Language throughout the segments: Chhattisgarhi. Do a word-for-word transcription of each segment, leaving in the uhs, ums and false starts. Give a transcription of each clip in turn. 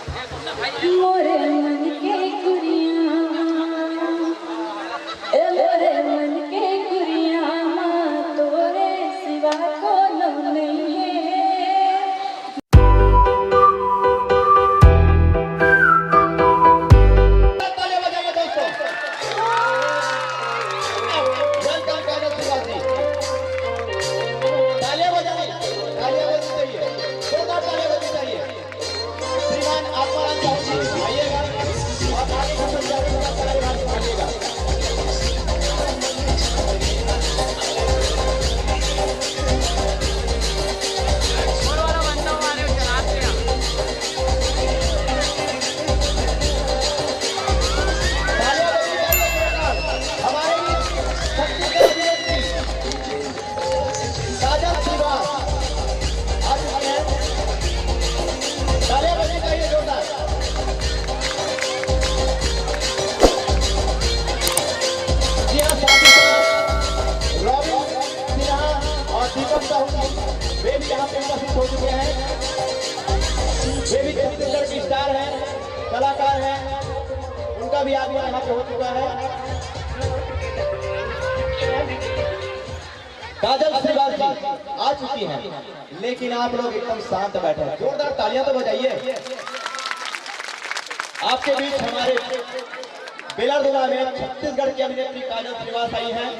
मोरे मन के कुरिया, ए मोरे मन के कुरिया मा तोरे सिवा कोनो नइ हे। तालियां बजाइए दोस्तों। Welcome काजल श्रीवास जी। तालियां बजाइए, तालियां बजनी चाहिए, जोरदार तालियां बजनी चाहिए। श्रीमान आत्माराम साहू जी आइएगा और आगे का संचालन का कार्यभार संभालिएगा। हमारे बीच छत्तीसगढ़ की काजल श्रीवास आ चुकी हैं। तालियां बजनी चाहिए जोरदार। जी हाँ, साथ ही साथ रॉबिन सिन्हा और दीपक साहू जी, वे भी यहाँ पे उपस्थित हो चुके हैं। वे भी छत्तीसगढ़ की स्टार हैं, कलाकार हैं, उनका भी आगमन यहाँ पे हो चुका है। काजल श्रीवास जी आ चुकी हैं, लेकिन आप लोग एकदम शांत बैठे हैं। जोरदार तालियां तो बजाइए। आपके बीच हमारे बेलादुला में छत्तीसगढ़ की अभिनेत्री काजल श्रीवास आई हैं।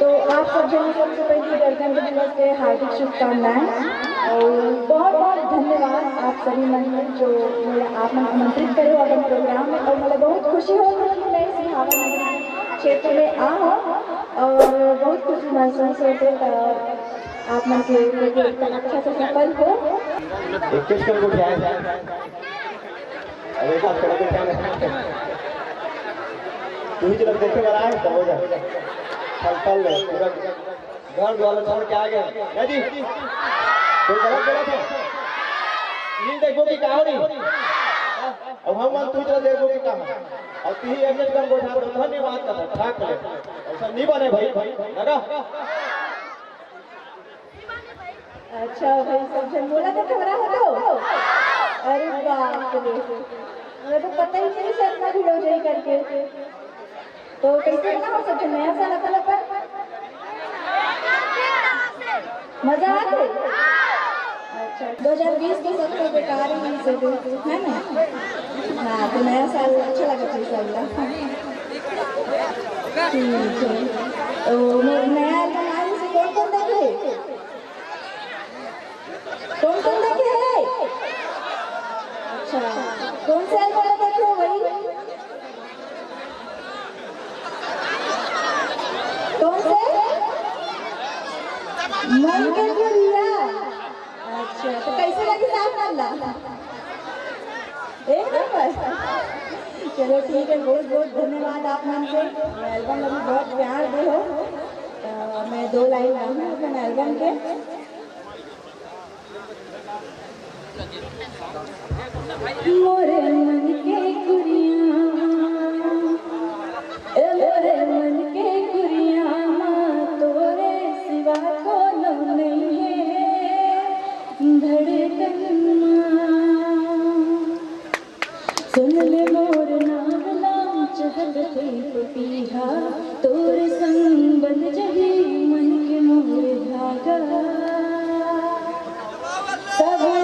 तो आप सब जन सबसे पहले गणतंत्र दिवस के हार्दिक शुभकामनाएं और बहुत बहुत धन्यवाद आप सभी मन के जो मोला आप मन आमंत्रित करे हो अपन प्रोग्राम में और मोला बहुत खुशी हो कि मैं इस भावना क्षेत्र में आ हूँ और बहुत खुशी महसूस होते। तो आप मन के कार्यक्रम अच्छा से सफल हो। इक्कीस कर को क्या है? अरे का कर को क्या है? तू ही जब देखे वाला है तो हो जा। फल फल ले पूरा घर द्वार छोड़ के आ गए। क्या जी? कोई गलत गलत है? नहीं देखो कि कहा नहीं। अब हम मन तू चला देखो कि कहा। अब तू ही एक एक कर गोठा तो धन्यवाद कर ठाक ले। ऐसा नहीं बने भाई, लगा? अच्छा भाई, सब झन मोला देखे बर आए हो तो? अरे बाप रे, मैं तो पता ही नहीं सर इतना भीड़ हो जाई करके। तो कैसे बना हो सब झन नया साल अपन अपन? मजा आथे? अच्छा, दो हज़ार बीस के सब तो बेकार ही से, है ना? हाँ, तो नया साल अच्छा लगा था सब ला। ठीक है। तो मोर नया album आने से कौन कौन देखे? कौन कौन देखे है? अच्छा, कौन से album देखे हो भाई? कौन से? मन के कुरिया। अच्छा, तो कैसे लगी साहब मामला? एक नंबर। चलो ठीक है, बहुत बहुत धन्यवाद आप मन के। Album में भी बहुत प्यार दे हो। अ, मैं दो लाइन गाऊंगी अपने album के। मोरे मन के कुरिया, ए मोरे मन के कुरिया मा तोरे सिवा कोनो नइ हे धड़कन मा। सुन ले मोर नाम ला चहकथे पीहा तोर संग बंध जही मन के मोर धागा। सब